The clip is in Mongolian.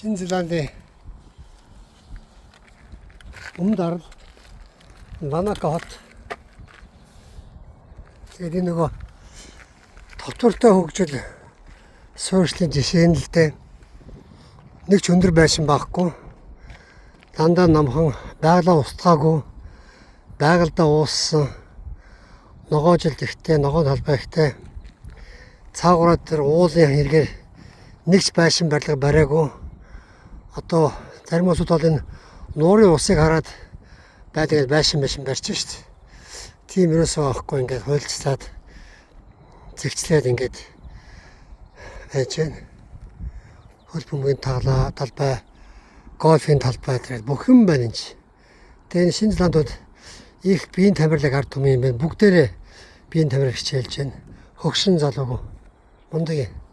Шинэ Зеландын Өмнөд арал Ванака хот. Тэгээд энэ нөгөө тогтвортой хөгжил суурьшлийн жишээ нь л дээ. Нэг ч өндөр байшин байхгүй. Дандаа номхон, байгалаа устгаагүй, байгальдаа ууссан ногоожилт ихтэй, ногоон талбай ихтэй. Цаагаараа тэр уулын хэрэгээр нэг ч байшин барилга бариагүй. Одоо зарим улсууд бол энэ нуурын усыг хараад байдаг байшин барьж шít. Тийм ерөөсөө авахгүй, ингээд хуульчлаад, зэгцлээд ингээд байж байна. Хөл бөмбөгийн талбай, гольфийн талбай тэр бүх юм байна энэ чи. Тэгээ энэ Шинэ Зеландууд их биеийн тамирлаг ард түмэн юм байна. Бүгдээрээ биеийн тамирыг хичээлж байна. Хөгшин залууг мундаг юм.